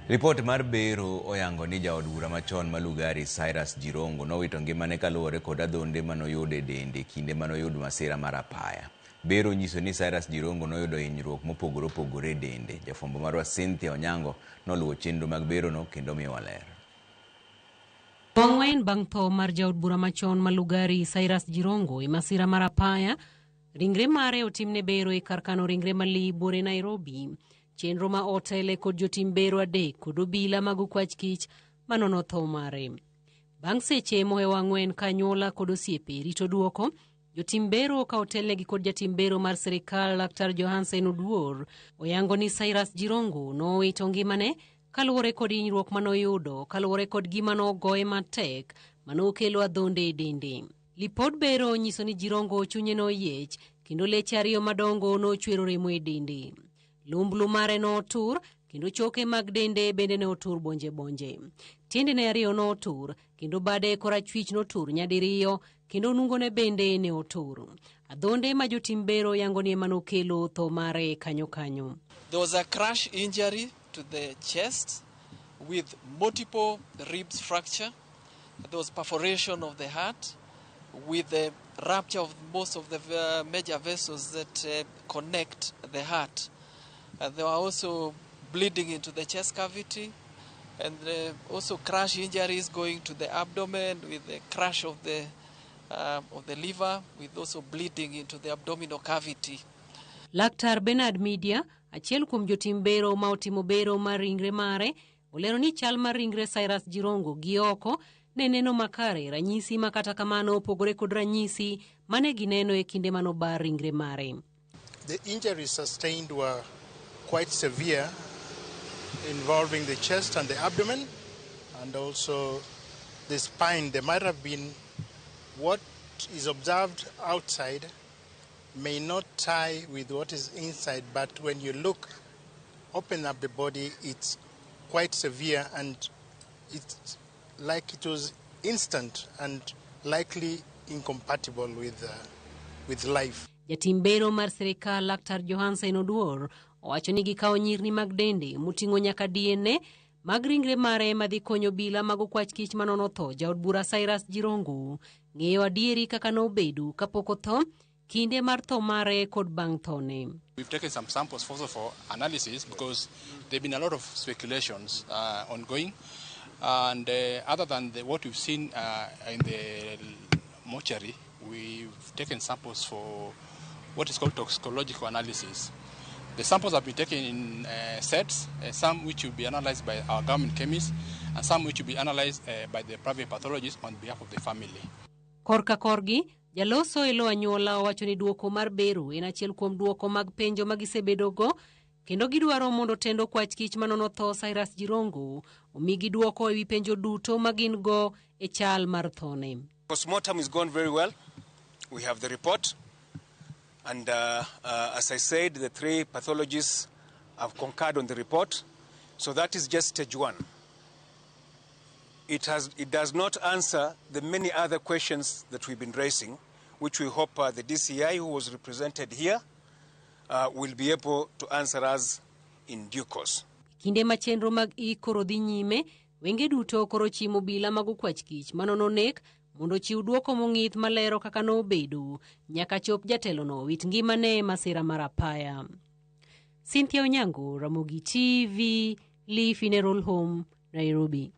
Ripot mar bero oyango ni jaod bura machon ma Lugari Cyrus Jirongo nowito ngimane kaluwore kod adhonde manoyudo e dende kinde manoyud masira mar apaya. Bero nyiso ni Cyrus Jirongo noyudo hinyruok mopogore opogore e dende. Jafwambo marwa Cynthia Onyango noluwo chenro mag berono kendo miyowa ler. Ang'wen bang' tho mar jaod bura machon ma Lugari Cyrus Jirongo e masira mar apaya, ringre mare otimne bero e kar kano ringre mali buore Nairobi. Chenro ma otele kod jotim bero adek kod obila mag okwach kich manono tho mare. Bang' seche mohewo 4 ka anyuola kod osiepe rito duoko, jotim bero ka otelnegi kod jatim bero mar sirikal Laktar Johansen Oduor oyango ni Cyrus Jirongo nowito ngimane kaluwore kod hinyruok manoyudo kaluwore kod gima nogoye matek manokelo adhonde e dende. Lipod bero nyiso ni Jirongo chunye noyiech kendo leche ariyo madongo nochwero remo e dende. Lumblu mare notur kendo choke mag dende bende ne otur bonje bonje. Tiendene ariyo notur kendo bade korachwich notur nyadiriyo kendo nungone bende ne otur. Adhonde ma jotim bero yango ni ema nokelo tho mare kanyo kanyo. There was a crash injury to the chest with multiple ribs fracture. There was perforation of the heart with the rupture of most of the major vessels that connect the heart. There were also bleeding into the chest cavity and also crash injuries going to the abdomen with the crash of the liver with also bleeding into the abdominal cavity. Laktar Bernard Media, achiel kuom jotim bero ma otimo bero mar ringre mare, olero ni chal mar ringre Cyrus Jirongo gi oko ne neno makare ranyisi ma kata kamano opogore kod ranyisi mane gineno e kinde manobar ringre mare. The injuries sustained were quite severe, involving the chest and the abdomen, and also the spine. There might have been what is observed outside may not tie with what is inside, but when you look, open up the body, it's quite severe and it's like it was instant and likely incompatible with life. Jatim bero mar sirikal Laktar Johansen Oduor owacho ni gikawo nyirni mag dende moting'o nyaka DNA mag ringre mare madhi konyo obila mag okwach kich manono tho jaod bura Cyrus Jirongo ng'eyo adieri kaka nobedo kapok otho kinde mar tho mare kod bang' thone. We've taken some samples also for analysis because there have been a lot of speculations ongoing. And other than what we've seen in the mortuary, we've taken samples for what is called toxicological analysis. The samples have been taken in sets, some which will be analyzed by our government chemists and some which will be analyzed by the private pathologists on behalf of the family. Korka korgi, jaloso e lo anyuola owacho ni duoko mar bero en achiel kuom duoko mag penjo ma gisebedogo kendo gidwaro mondo tend okwach kich manono tho Cyrus Jirongo omigi duoko ewi penjo duto ma gin go e chal mar thone. Postmortem is gone very well. We have the report. And as I said, the three pathologists have concurred on the report. So that is just stage one. It does not answer the many other questions that we've been raising, which we hope the DCI, who was represented here, will be able to answer us in due course. Kinde ma chenro mag ik koro dhi nyime, wenge duto koro chimo obila mag okwach kich manono nek mondo ochiw duoko mong'ith malero kaka nobedo nyaka chop jatelono wit ngimane e masira mar apaya. Cynthia Onyango, Ramogi TV, Lee Funeral Home, Nairobi.